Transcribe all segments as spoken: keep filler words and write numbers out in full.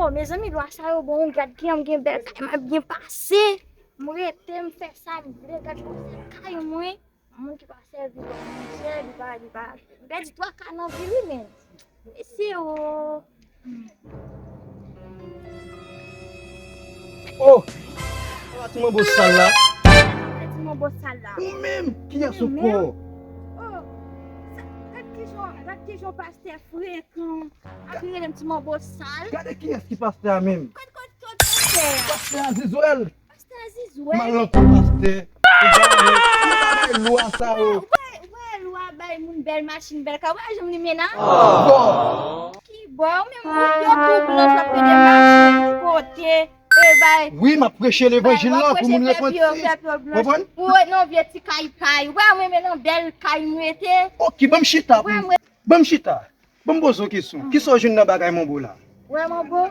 Mezanmi, lwa sa yo bon, gad kijan m gen bèl kay, m ap byen pase. M rete, m fè sa m vle, gad konsèy kay mwen. Moun ki pa sèvi lwa monchè, li pa, li pa, li pèdi twa ka nan vi li, men. Mesye o. Oh! Ala ti manbo sal la. Ala ti manbo sal la. Ou menm, kiyès ou kwè? Oh! Gad kijan, gad kijan pastè frekan. Ap rele m ti manbo sal. Gade kiyès ki pastè a menm. Kot, kot, kot pastè a? Pastè a Zizwèl. Pastè Zizwè. Malankou pastè. Ou pa wè lwa sa yo. Wè, wè lwa bay moun bèl machin, bèl kay. Wè jan m limen la. Ki bò, ou menm moun yo tou blanch w ap pede machin ki kote. E bay. Wi, m ap preche levanjil lan pou moun repanti. Konprann? Ou ret nan vye ti kay pa w. Wè, mwen men nan bèl kay m rete. Oke, ban m chita pou m. Ban m chita. Ban m poze w kesyon. Kisa w jwenn nan bagay manbo la? Wè manbo,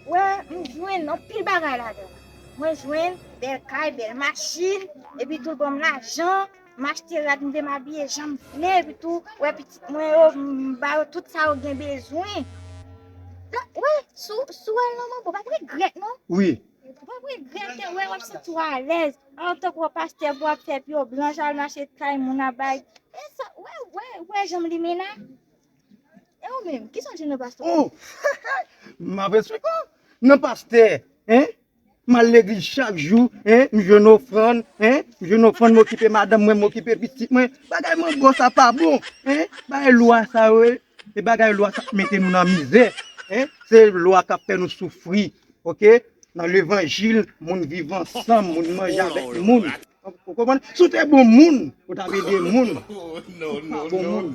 wè m jwenn anpil bagay ladan. Mwen jwenn bèl kay, bèl machin, epi tou l ban m lajan, m achte rad, m vle m abiye jan m vle, epi tou wè pitit mwen yo, m ba yo tout sa yo gen bezwen. Wè, si w al nan manbo, w p ap regrèt non. Wi. W p ap regrèt, wè w ap santi w alèz. Antanke w pastè pou w ap fè pye w blanch, al mache kay moun ap bay. E sa, wè, wè, wè jan m limen la. E ou menm, kisa w jwenn nan pastè? Oh! M ap esplike w. Nan pastè, en? M al legliz chak jou, en? M jwenn ofrann, en? M jwenn ofrann, m okipe madanm mwen, m okipe pitit mwen. Bagay manbo sa pa bon, en? Bagay lwa sa yo, e bagay lwa sa k mete nou nan mizè, en? Se lwa k ap fè nou soufri, oke? Nan levanjil, moun viv ansanm, moun manje avèk moun. Ou konprann? Si w te bon moun, ou t ap ede moun. Ou pa bon moun.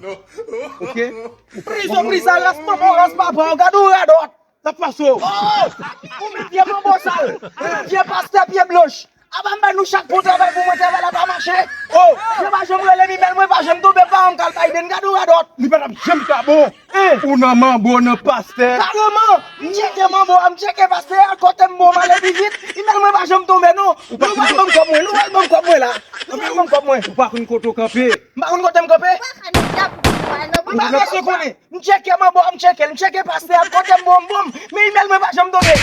Oke? Ou pa bon moun. Prizo, priza, ras manman, ras papa w, gade yon radòt. Sa k pase w? Oh! Ou menm vye manbo sal, ou menm vye pastè pye blanch. Apa m bay nou chak pou travay pou mwen, travay la pa mache. Oh! Yo pa janm rele m, imèl mwen pa janm tonbe, paran m k al Biden, gade yon radòt. Li pa t ap janm ka bon. Ou nan manbo nan pastè. Kareman! M tcheke manbo a, m tcheke pastè a, kote m bon m ale vizit. Imèl mwen pa janm tonbe non. Lou pral ban m kòb mwen, Lou pral ban m kòb mwen la. Lou pral ban m kòb mwen. Ou pa konn kote w kanpe. M pa konn kote m kanpe. M pa bezwen konnen. M tcheke manbo a, m tcheke l, m tcheke pastè a, kote m bon m bon m. Men imèl mwen pa janm tonbe.